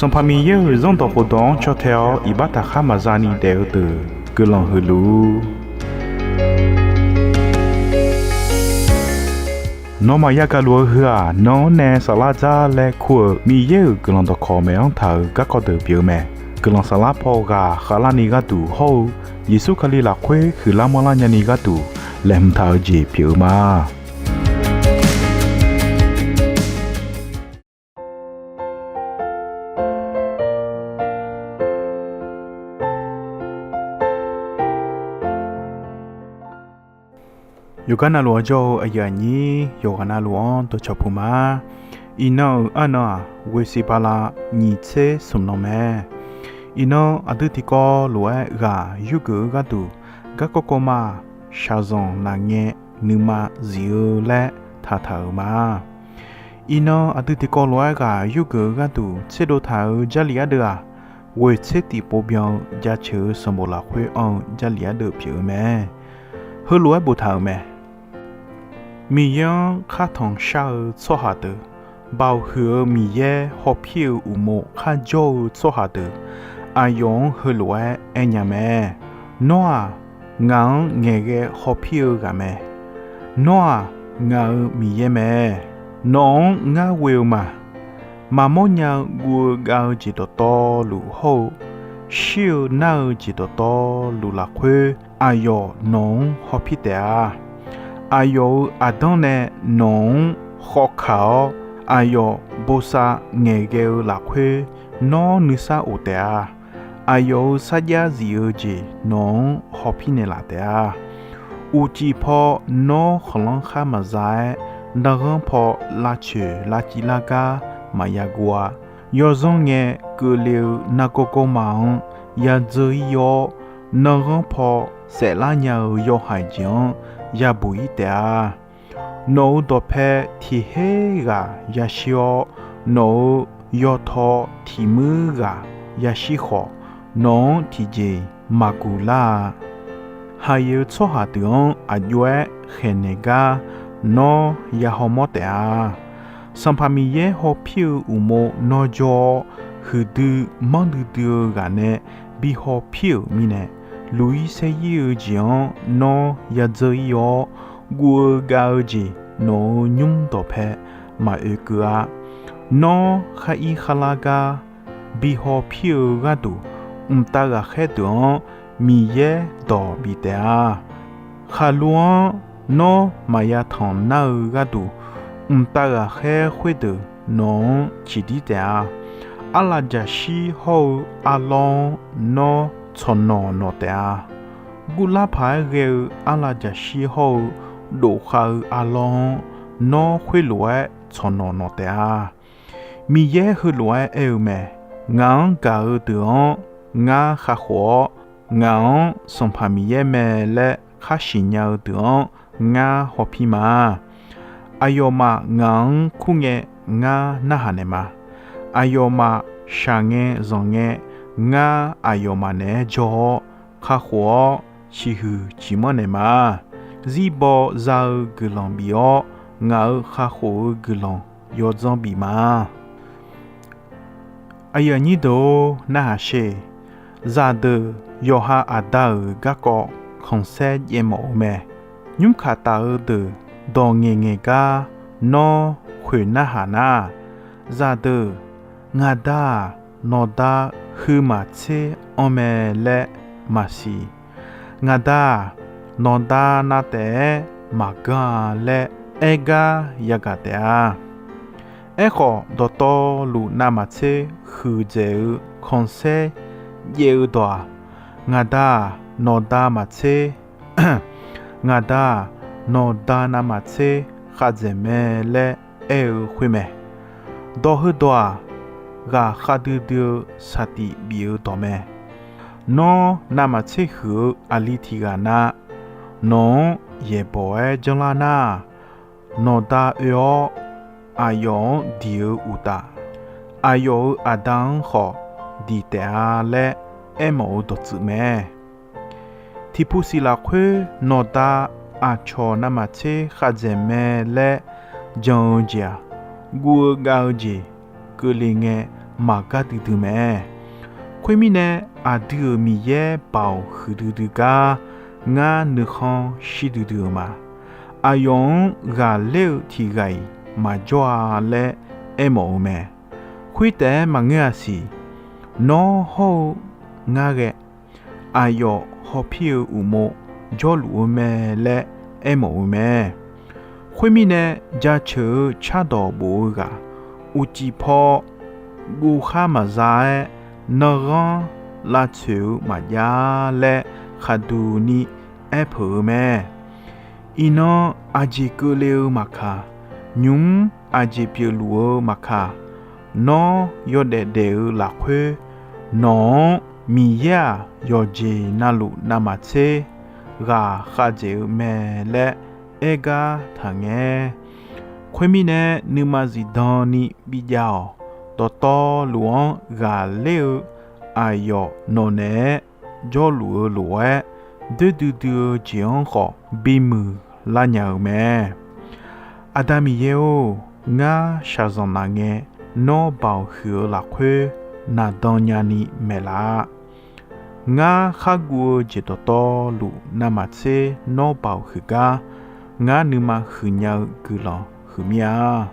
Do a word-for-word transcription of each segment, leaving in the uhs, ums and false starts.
Sanqpaq Miqyaer-euq Zanrdawq khofdawq-anr caw tae-awr iqbax taqkhar maqza ni daef-eu deuq guiqlanq huiq luf-ur. Nawmaf yagaq luf-eu heu-aq, nan-anr nae saflar dzar laer kur-euq Miqyaer-euq guiqlanq dawqkawq maeq-anr taq-euq garkawv deuq pyeuf-eu mae. Guiqlanq saflar paw ghaq khavlarni gharduq hawr-eu Yeqsur Kali lafkhoer huiqlar manrlar nyani gharduq laeqhmq taq-eu jeq pyeuf-eu ma. Yawqgar navluf-anr jawr-eu aqyuif aqnyir yawqghaq navluf-anr dawqcawq puq ma. Iqnan-euq arnan-aq, ghoeqsiq bala nyiq tser smq nan mae. Iqnan aqdui tiqkawv lof-aer ghaq yurgeuf-eu gharduq, garkawv kawv ma, shaqzanq lafngae nuima zif-eu laer taqtaq-euq ma. Iqnan aqdui tiqkawv lof-aer ghaq yurgeuf-eu gharduq tserdov taq-euq Jarlif ardeuv-aq, ghoeq tser tiq pov byan-eu jaceuq-eu sanqbof lafkhoer anr-eu Jarlif ardeuv pyeuf-eu mae. Heulof-aer boftaq-euq mae. Miqyaer-anr khartanq shar-eu tsawrhaq deuq, Baoq huiq-eu Miqyaer hawpir-eu uqmov kharjawr-eu tsawrhaq deuq, aqyawf-anr heulof-aer aernya mae. Nawr-aq, ngaq-anr ngaeqghae hawpir-eu ghaq mae. Nawr-aq, ngaq-euq Miqyaer mae. Nawq-anr ngar ghoe-eu ma. Maqmawr nya-eu guv-eu gav-eu jeq dawqtawvluf hawr-eu, shir-eu nar-eu jeq dawqtawvluf lafkhoer, aqyawf nawq-anr hawpir taef-a. Aqyawf-euq aqdanr nae nawq-anr khawf kaq-awr, aqyawf bosav ngaeqghae-eu lafkhoer nawr nuisar of taef-a. Aqyawf-euq sarjax zif-eu jeq nawq-anr hawpir naeqlaf taef-a. Uqcif paw nawr khanqlanr khar maqza-aer, narghanr paw lavcoeq lavciv lar gar maqya guv-a. Yawzanr ngae keuvle-eu nargawr gawrma-anr ya dzeur-ir-awr, narghanr paw saeflar nya-eu yawhaiq jeq-anr yabuq-ir taef-a. Nawq-euq dawqpae tiq her ghaq yashir-awr, nawq-euq yawtaw tiq muir ghaq yashir khawf, nawq-anr tiqjeq-iq maqguq lar-a. Haiq-eu tsawrhaq deuq-anr aqjox-aer khaeqnaeq gar nawr ya hawmawr taef-a. Sanqpaq Miqyaer hawpir-eu uqmov nawr jawr-awr, huiqdui manrdui dui-eu ghaq nae bi hawpir-euq mirnae, luq-ir saer-ir-eu jeq-anr nawr ya dzeur-ir-awr, guv-eu gav-eu jeq nawq-euq nymr dawqpae maqoe keuv-a. Nawr khar ir khar lar gar bi hawpir-eu gharduq, mqtav ghaqkhaer deuq-anr Miqyaer dawq bif taef-a. Khaqlo-anr nawr maqya tanq nar-eu gharduq, mqtav ghaqkhaer khoerdeuq nawq-anr ciqdir taef-a. Arlav jaqshir hawr-eu arlawr-anr nawr tsawqnawq nawq taef-a. Guvlar paq-aer ghae-eu arlav jaqshir hawr-eu, dofkhav-eu arlawr-anr nawr khoerlof-aer tsawqnawq nawq taef-a. Miqyaer heulof-aer aer-eu mae. Ngaq-anr gaq-eu deuq-anr ngar kakhof-awr, ngaq-anr Sanqpaq Miqyaer mae laer khar siqnya-eu deuq-anr ngar hawpir ma. Aqyawfmaf ngaq-anr kur ngae, ngar narhaq naeq ma. Aqyawfmaf shaq ngae zanq ngae, ngar aqyawfmaf naeq-aer jawr-awr, kakhof-awr, ciqhuiq ciqmanr naeq ma. Zirbaw za-eu guiqlanq bif-awr, ngaq-euq kakhof-eu guiqlanq yawdzanr bif ma. Aqyuif aqnyir deuq-or, narhaq sher. Zaqdeuq yawqha aqda-euq garkawv khanqsaer jaev mawf-eu mae. Nymrkaq taf-eu deuq dawq ngaeq ngaeq gar nawr khoeq narhaq nar, zaqdeuq, Ngaqda-aq, nawqda huiq maqtser anr mae laer maqsiq. Ngaqda-aq, nawqda nav taef-aer maqganr-a laer aer gar yagaq taef-a. Aerkhawf, dawqtawvluf navmaqtser huiqdzaeq-eu khanqsaer jaev-eu dawq-aq, Ngaqda-aq, nawqda maqtser, ngaqda-aq, nawqda navmaqtser khavdzaeq mae laer aer-eu khoer mae. Dawq heudawq-aq, ghaq khavdui dui-eu saqtiq bif-eu dawq mae. Nawr navmaqtser huiq-eu aqli tiq ghaq na, nawq-anr yaeqbawq-aer janrlar nar-aq, nawqda oe-awr aqyawf-anr diq-eu uqtaf, aqyawf-euq aqda-anr khawf diq taef-a laer aermawf-eu dawqtsuif mae. Tiqpuq siq lafkhoer nawqda aqcawq navmaqtser khavdzaeq mae laer jan-eu jeq-aq, guv-eu gav-eu jeq keuvle ngae, maqgar duidui mae. Khoermirnae, aqdui-euq Miqyaer baoq huiqdui dui gar ngar nuikhanr shir duidui-eu ma. Aqyawf-anr ghaqler-eu tiq ghaq-iq maqjawr-a laer aermawf-eu mae. Khoertaef-aer maqngeur-a siq. Nawr hawr-eu ngar ghae, aqyawf hawpir-eu uqmov jawrluf-eu mae laer aermawf-eu mae. Khoermirnae, jaceuq-eu cardawq bof-eu ghaq, uqcif paw guvkhar maqza-aer, nanghanr lavtsoeq-eu maqjav laer khaqduq ni aerpeuq-eu mae. Iqnan aqjeq keuvle-eu maqkaq, nymq-mr aqjeq pyeufluf-eu maqkaq, nawr yawdaef daef-eu lafkhoer, nawq-anr Miqyaer-aq yawqjeq navluf navmaqtser ghaq khavdzaeq-eu mae laer aer gar taqngae. Khoermirnae, nuima zifdan ni bijav-awq. Dawqtawvluf-anr ghaqler-eu aqyawf nawq naeq-aer jawrluf-eu lof-aer, doer duidui-eu jeq-anr khawf bimuiq lar nya-eu mae. Aqda Miqyaer-or, ngar shaqzanq naf ngae, nawr baoq huiq-eu lafkhoer naqdan nyani maeqlaf-a. Ngar kharguv-eu jeq dawqtawvluf navmaqtser nawr baoq huiq gar, ngar nuima huiqnya-eu guiqlanq huiqmir-a.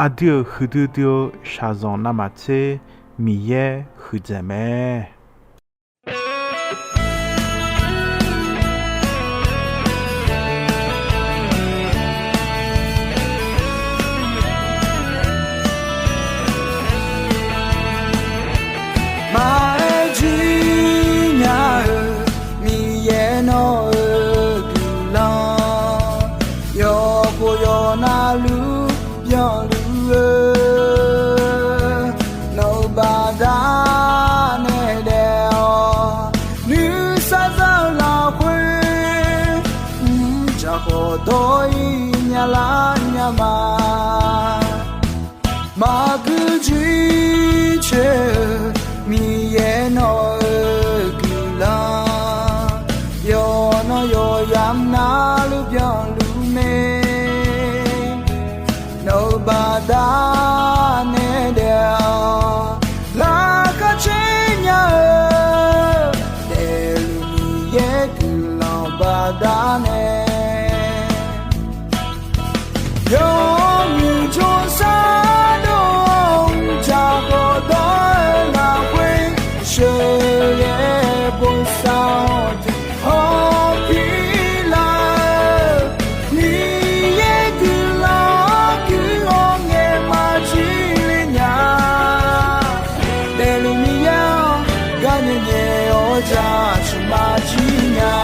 Aqdui-euq huiqdui dui-eu shaqzanq navmaqtser Miqyaer huiqdzaeq mae. Maqaer jir nya-euq Miqyaer nawq-euq guiqlanq, yawqkhof yawqnavluf byanluf-eu, nawq-euq baqdanae daef-awq. Nuisar za-eu lafkhoer, mqdzaq khawf dawr-ir nyalar nya ma. Maqgui jir coer-eu Miqyaer nawq-euq guiqlanq, yawqnan yawqyamq navluf byanluf mae. Nawq-euq baqdanae daef-awq. Laqkhaq caer nya-eu daefluf Miqyaer guiqlanq baqdanae, yawmuiq jawrsar dov-awr mqdzaq khawf dawr-eu lafkhoer, sheuqghae bosav-awr tiq hawr pir lar-eu, Miqyaer guiqlanq-anr guiq-awr ngaeq maqjir le nya. Daefluf Miqyaer-anr gar nyae nyae-awr jaceuq maqjir nya.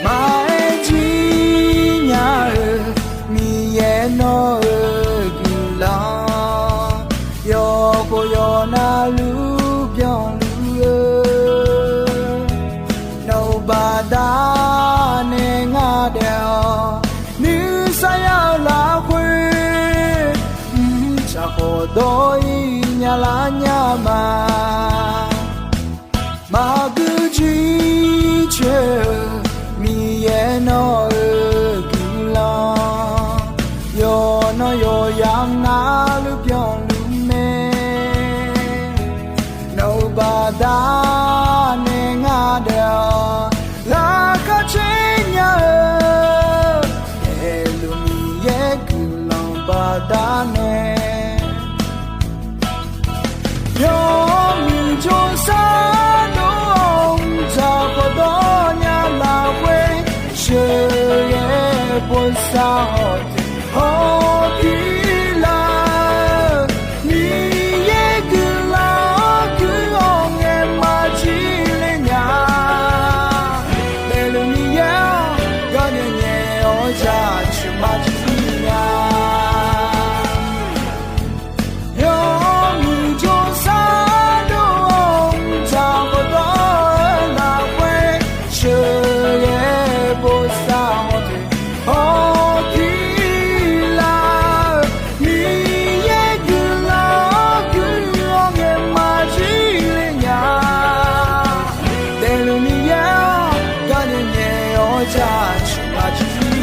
Maqaer jir nya-eu Miqyaer nawq-euq guiqlanq, yawqkhof yawqnavluf byanluf-eu, nawq-euq baqdanae ngar daef-awq. Nuisar ya-eu lafkhoer, mqdzaq khawf dawr-ir nyalar nya ma. Maqgui jir coer-eu Miqyaer nawq-euq guiqlanq, yawqnan yawqyamq navluf byanluf mae. Nawq-euq baqdanae ngar daef-awq. Laqkhaq caer nya-eu daefluf Miqyaer guiqlanq baqdanae, yawmuiq jawrsar dov-awr mqdzaq khawf dawr nya lafkhoer, sheuqghae bosav-awr tiq hawr pir lar-eu, Miqyaer guiqlanq-anr guiq-awr ngaeq maqjir le nya. Daefluf Miqyaer-anr gar nyae nyae-awr jaceuq maqjir nya. Yawq Jaceuq maqjir